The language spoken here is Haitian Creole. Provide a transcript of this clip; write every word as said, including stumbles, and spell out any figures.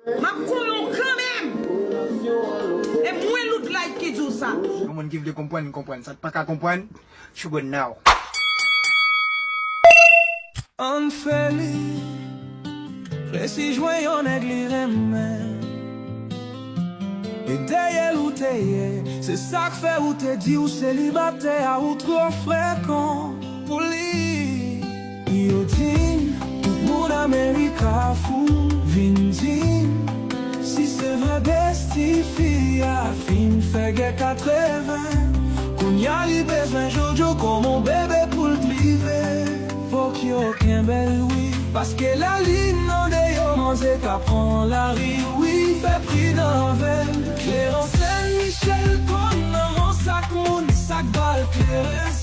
M ap kouye w kanmenm. E mwen Look Like ki di w sa. Yon moun ki vle konprann, konprann. Sa k pa ka konprann, you go now. Ann fè li. Resi jwenn yon nèg li renmen. E dèyè l ou te ye. Se sa k fè ou te di w selibatè a ou twò frekan pou li. Yo di m tout moun Amerika fou. Vin di m si se vre besti fi a fin fè gè katreven. Kounya li bezwen Jojo kòm on bebe pou l drive. Fòk yo kenbe l wi. Paske lalin nan deyò manze ka pran lari wi. Fè pridan avè l. Kleren Sen Michel konn nan ransak moun sa k ba l kleren.